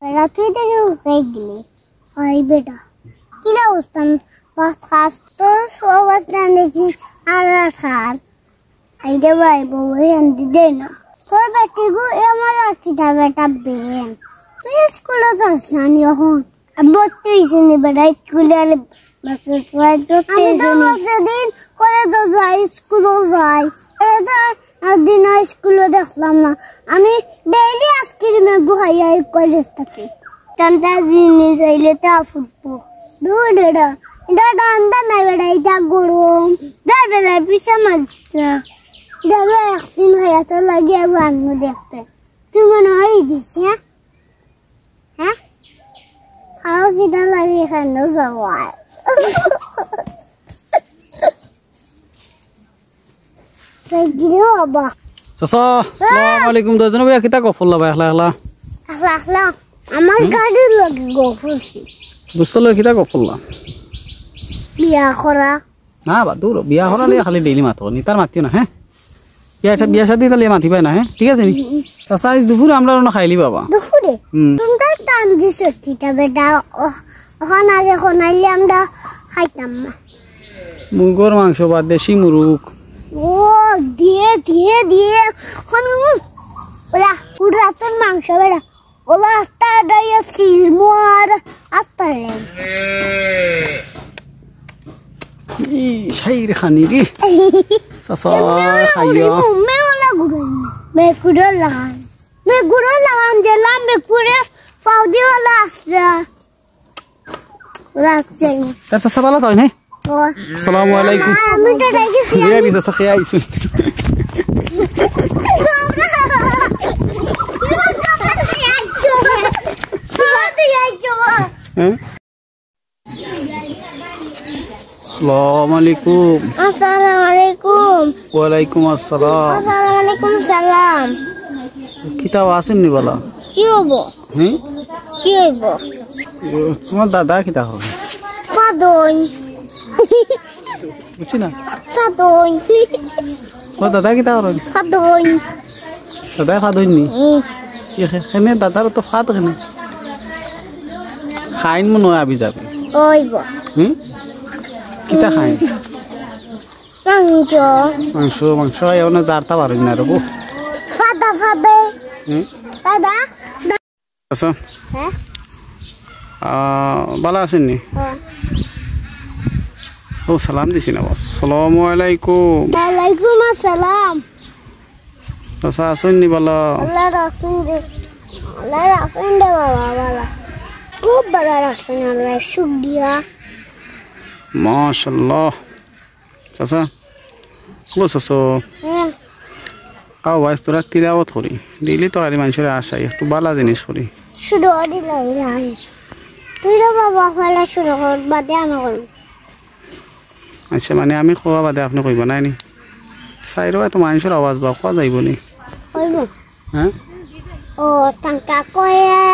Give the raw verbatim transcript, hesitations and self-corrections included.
বেটা, তুই দেখি উঠে গেলি। ওই বেটা, কিলা উঠতাম? বাস খাস তোর অবস্থা দেখি আর আর খার। এই রে ভাই, বউ শান্তি দে না। তোর বেটি গো, এ আমার আর কিতা বেটা বেন। তুই স্কুলে যাস না নি এখন? ভর্তি হইছি নি বেটা, স্কুলে আর বাসে যাই তো আমি তো তেইশ নি। প্রতিদিন কলেজে যাই, স্কুলে যাই। এটা আর দিন আর স্কুলে দেখলাম না। আমি ডেইলি আইসক্রিমে গুহাইয়া কলেজ থাকি। ঠান্ডা জিনিস আইলে তা ফুটবো। দূর বেটা, এটা ঠান্ডা নাই বেটা, এটা গরম। যা বেটা, পিছা মারিস না। দেখবে একদিন হয়ে তো লাগে আর আনবো দেখতে। তুই মনে হয় দিস, হ্যাঁ? হ্যাঁ? খাও কিনা লাগে এখানে সবাই। চাচা, আসসালামু আলাইকুম। দুইজন ভাই কিতা গফল্লা ভাই, একলা একলা? একলা একলা। আমার হুম? গাড়ির লগে গফলছি। বুঝতে লগে কিতা গফল্লা? বিয়া করা। না বা, দূর, বিয়া করা লইয়া খালি ডেইলি মাতো, নিতার মাতিও না, হ্যাঁ? বিয়া, এটা বিয়া শাদি তাহলে মাতিবায় না, হ্যাঁ? ঠিক আছে নি? হুম। চাচা, আজ দুপুরে আমরা অন্য খাইলি বাবা। দুপুরে? হুম। তোমরা টান দিছো কিতা বেটা? ও-, ওখান আগে কোনাইলে আমরা খাইতাম না। মুরগর মাংস বা দেশি মুরগ। ও, দিয়ে, দিয়ে, দিয়ে। এখন, উম, ওরা, উড়াতের মাংস বেটা। ওলা আস্তা দাইয়া চিরমুয়ার আস্তা রে। ই শাইর খানি রে। চাচা, খাইও। মে ওলা গুড়াই। মে কুড়ো লাগান। মে গুড়ো লাগান যে লাম মে কুড়ে ফাউদি ওলা আস্তা। ওলা আস্তা। তার চাচা বালা তাই না? আসসালামু আলাইকুম। আমি তো দেখেছি। বিয়া দিছে, সাথে আইছুন। হ্যাঁ? আসসালামু আলাইকুম। আসসালামু আলাইকুম। ওয়ালাইকুম আসসালাম। আসসালামু আলাইকুম সালাম। কিতা আছইন নি বালা? কি হবো? হুম? কি হইব? তোমার দাদা কিতা করে? ফাদইন। বুঝছি না। ফাদইন। তোমার দাদা কিতা করে? ফাদইন। দাদা ফাদইন নি? হুম। এ খে-, খেনে দাদার তো ফাদ খেনে। খাইন মনে হয় আবি যাবি। ওইব। হুম? কিতা খাইন? মাংস। মাংস, মাংস খাইও না, জারতা পারইন না রে বউ। ফাদা ফাদে। হুম? দাদা। আচ্ছা। হ্যাঁ? আহ, বালা আছইন নি? হ্যাঁ। ও, সালাম দিছি না, বস। আসসালামু আলাইকুম। ওয়ালাইকুম আসসালাম। আচ্ছা, আছইন নি বালা? আল্লাহ রাখছইন রে। আল্লাহ রাখছইন রে বাবা, বালা। খুব বালা রাখছইন আল্লাহ, শুকরিয়া। মাশাআল্লাহ। চাচা, ও চাচা, হ্যাঁ। আও ভাই, তোরা তিলাওয়াত করি। ডেইলি তো খালি মানষরে আশাই, একটু বালা জিনিস করি। শুরু করি লাই লাই। তুই তো বাবা খালা শুরু কর, বাদে আমি করব। আচ্ছা, মানে আমি কওয়া বাদে আপনে কইবা নায় নি? চাইরোবায় তো মানষর আওয়াজ বা কওয়া যাইবো নি? কইব। হ্যাঁ? ও, তাঙ্কা কয়া।